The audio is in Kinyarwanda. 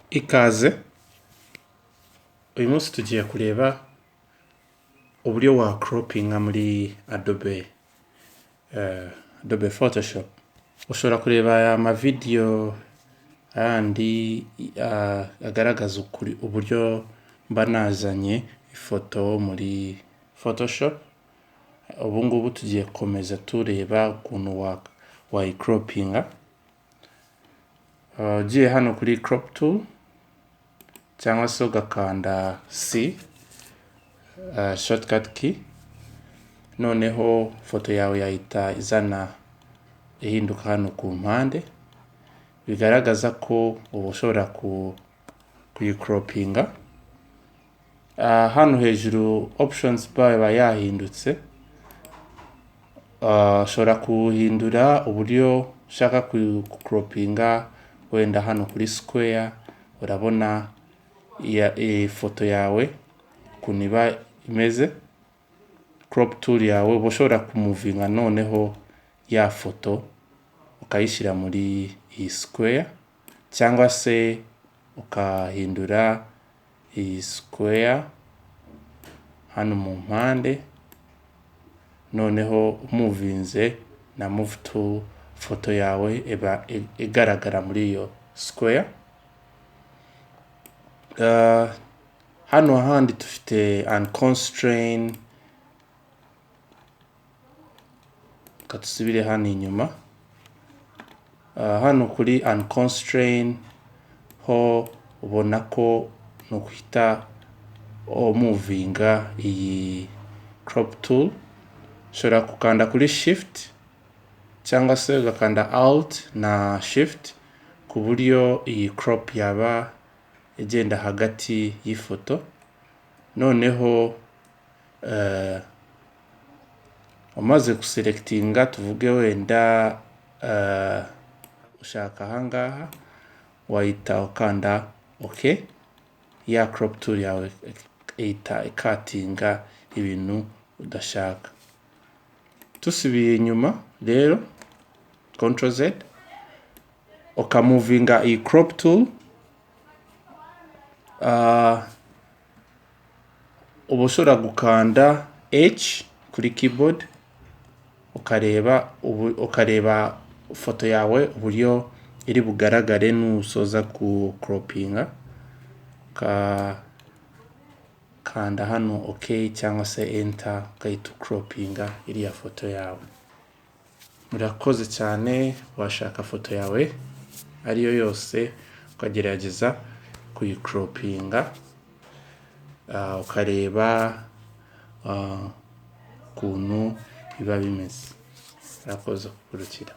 Ikaze, uyu munsi tugiye kureba uburyo wa croppinga muri Adobe Photoshop. Ushobora kureba aya mavidewo yandi agaragaza uburyo mba nazanye ifoto muri Photoshop. Ubu ngubu tugiye gukomeza tureba ukuntu wayicroppinga. Ugiye hano kuri crop tool cyangwa se ugakanda C, shortcut key, noneho foto yawe yahita izana ihinduka hano ku mpande, bigaragaza ko uba ushobora kuyicroppinga. Hano hejuru options bar iba yahindutse. Ushobora kuhindura uburyo ushaka kucroppinga. Wenda hano kuri square urabona ifoto yawe ukuntu iba imeze. Crop tool yawe uba ushobora kumovinga noneho ya foto ukayishyira muri iyi square, cyangwa se ukahindura iyi square hano mu mpande, noneho umovinze na move tool foto yawe iba igaragara muri iyo square. Hano handi dufite unconstrain. Reka dusubire hano inyuma. Hano kuri unconstrain ho ubona ko ni uguhita umovinga iyi crop tool. Ushobora gukanda kuri shift cyangwa se ugakanda alt na shift ku buryo iyi crop yaba igenda hagati y'ifoto. Noneho umaze guselectinga, tuvuge wenda ushaka ahangaha, wahita ukanda OK, ya crop tool yawe ihita icuttinga ibintu udashaka. Dusubiye inyuma rero, control Z, ukamovinga iyi crop tool, uba ushobora gukanda H kuri keyboard, ukareba foto yawe uburyo iri bugaragare nusoza ku croppinga, ukakanda hano OK cyangwa se enter, ugahita ucroppinga iriya foto yawe. Murakoze cyane. Washaka foto yawe ariyo yose ukagerageza kuyicroppinga, ukareba ukuntu biba bimeze. Murakoze gukurikira.